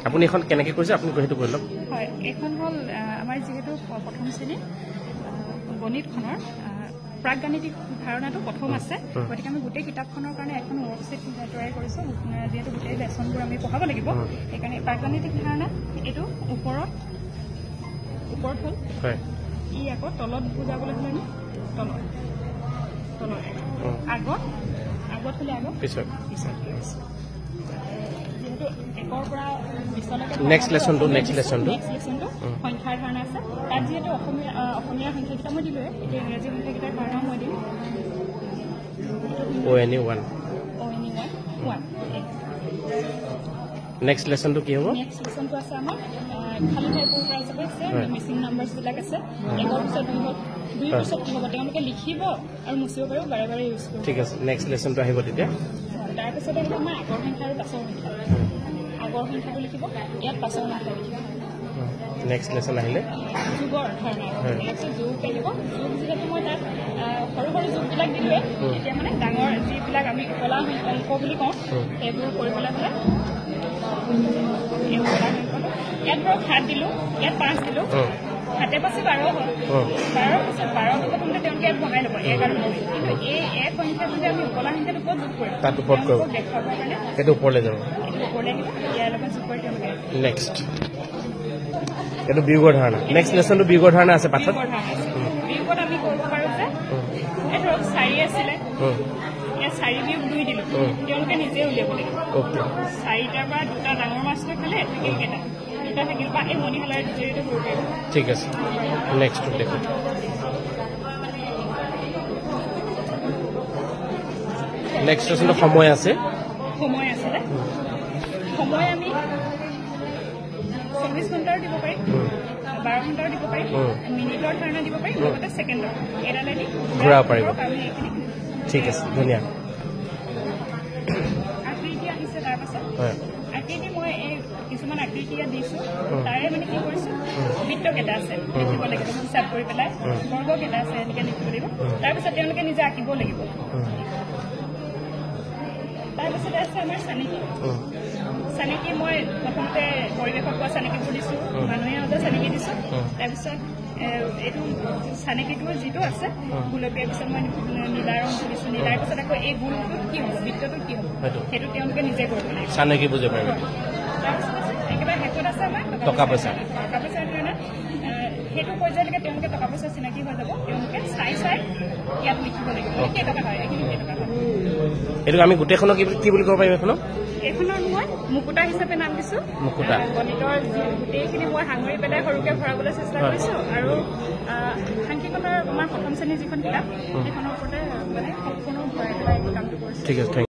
আপুনি এখন কেনেকৈ কৰিছে, আপুনি সেইটো কৰি লওক। হয়, এইখন হ'ল আমাৰ যিহেতু প্ৰথম শ্ৰেণী গণিতখনৰ প্ৰাকগাণিতিক ধাৰণাটো প্ৰথম আছে, গতিকে আমি গোটেই কিতাপখনৰ কাৰণে এখন ৱৰ্কশ্বীট তৈয়াৰ কৰিছোঁ। যিহেতু গোটেই লেচনবোৰ আমি পঢ়াব লাগিব, সেইকাৰণে প্ৰাকগাণিতিক ধাৰণা এইটো ওপৰত ওপৰত হ'ল, ই আকৌ তলত বুজাবলৈ হ'লে আমি তলত তলত আগত আগত হ'লে আগত পিছত পিছত যিহেতু একৰ পৰা বিছলৈকে। নেক্সট লেচনটো সংখ্যাৰ ধাৰণা আছে, তাত যিহেতু অসমীয়া অসমীয়া সংখ্যাকেইটা মই দিলোৱে, এতিয়া ইংৰাজী সংখ্যাকেইটাৰ ধাৰণাও মই দিম। O N E one, O N E one, one. Next লেচনটো কি হ'ব? নেক্সট লেচনটো আছে আমাৰ খালী ঠাই পূৰ কৰা হিচাপে আছে, মিচিং নাম্বাৰ্ছবিলাক আছে। একৰ পিছত দুই হ'ল, দুইৰ পিছত কি হ'ব তেওঁলোকে লিখিব আৰু মুচিব পাৰিব, বাৰে বাৰে ইউজ কৰিব। ঠিক আছে, নেক্সট লেচনটো আহিব তেতিয়া। তাৰপিছতে আহিব আমাৰ আগৰ সংখ্যা আৰু পাছৰ সংখ্যা। আগৰ সংখ্যাটো লিখিব, ইয়াত পাছৰ সংখ্যা লিখিব। নেক্সট লেচন আহিলে যোগৰ ধাৰণা, তাৰপিছত যোগ আহিব। যোগ যিহেতু মই তাত সৰু সৰু যোগবিলাক দিলোৱে, এতিয়া মানে ডাঙৰ যিবিলাক আমি কলা অংক বুলি কওঁ সেইবোৰ কৰিবলৈ হ'লে এই কলা অংকটো ইয়াত ধৰক 7 দিলোঁ, ইয়াত 5 দিলোঁ, 7 5 12 হ'ল। 12ৰ পিছত 12টো প্ৰথমতে তেওঁলোকে ইয়াত বনাই ল'ব 1 আৰু 2। কিন্তু এই এক সংখ্যাটো যে আমি উকলা সংখ্যাটো ক'ত যোগ কৰিম, তাত ওপৰত কৰিব, দেখুৱাবৰ কাৰণে সেইটো ওপৰলৈ যাব, এইটো ওপৰলৈ আহিব, ইয়াৰ লগত যোগ কৰি তেওঁলোকে। নেক্সট এইটো বিয়োগৰ ধাৰণা। নেক্সট লেচনটো বিয়োগৰ ধাৰণা আছে পাঠত। বিয়োগত আমি কৰিব পাৰোঁ যে এই ধৰক 4 আছিলে, ইয়াত 4 বিয়োগ 2 দিলোঁ, তেওঁলোকে নিজে উলিয়াব লাগিব। 4টাৰ পৰা দুটা ডাঙৰ মাছটো খালে থাকিল কেইটা, দুটা থাকিল, বা এই মণিশালাৰ জৰিয়তে কৰিব পাৰিব। ঠিক আছে, নেক্সট দেখোঁ। নেক্সট লেচনটো সময় আছে। সময় আছিলে, সময় আমি 24 ঘণ্টাও দিব পাৰিম, 12 ঘণ্টাও দিব পাৰিম, মিনিটৰ ধাৰণা দিব পাৰিম, লগতে ছেকেণ্ডৰ এডালে দি ঘূৰাব পাৰিব। ঠিক আছে, ধুনীয়া। আকৃতি আহিছে। তাৰপাছত আকৃতি মই এই কিছুমান আকৃতি ইয়াত দিছোঁ, তাৰে মানে কি কৰিছোঁ, বৃত্ত কেইটা আছে লিখিব লাগিব হিচাপ কৰি পেলাই, বৰ্গ কেইটা আছে এনেকৈ লিখিব লাগিব। তাৰপিছত তেওঁলোকে নিজে আঁকিব লাগিব। তাৰপিছতে আছে আমাৰ চানেকি। চানেকি মই প্ৰথমতে পৰিৱেশত পোৱা চানেকিবোৰ দিছোঁ, মানুহে সজা চানেকি দিছোঁ। তাৰপিছত এইটো চানেকিটো যিটো আছে গোলপীয়াৰ পিছত মই নীলা ৰংটো দিছোঁ, নীলাৰ পিছত আকৌ এই গোলটোত কি হ'ব, বৃত্তটোত কি হ'ব, সেইটো তেওঁলোকে নিজে কৰিব লাগিব, চানেকি বুজিব পাৰিব। তাৰপিছত আছে একেবাৰে শেষত আছে আমাৰ টকা পইচা। টকা পইচাৰ ধাৰণা সেইটো পৰ্যায়লৈকে তেওঁলোকে টকা পইচা চিনাকি হৈ যাব, তেওঁলোকে চাই চাই ইয়াত লিখিব লাগিব কেইটকা হয়, এইখিনি কেইটকা হয়। এইটো আমি গোটেইখনক কি বুলি ক'ব পাৰিম? এইখনক এইখনৰ মই মুকুতা হিচাপে নাম দিছোঁ। মুকুতা গণিতৰ গোটেইখিনি মই সাঙুৰি পেলাই সৰুকে ভৰাবলৈ চেষ্টা কৰিছোঁ। আৰু সাংখ্যিকতাৰ আমাৰ প্ৰথম শ্ৰেণীৰ যিখন কিতাপ সেইখনৰ ওপৰতে মানে সম্পূৰ্ণ ভৰাই পেলাই কামটো কৰিছোঁ। ঠিক আছে।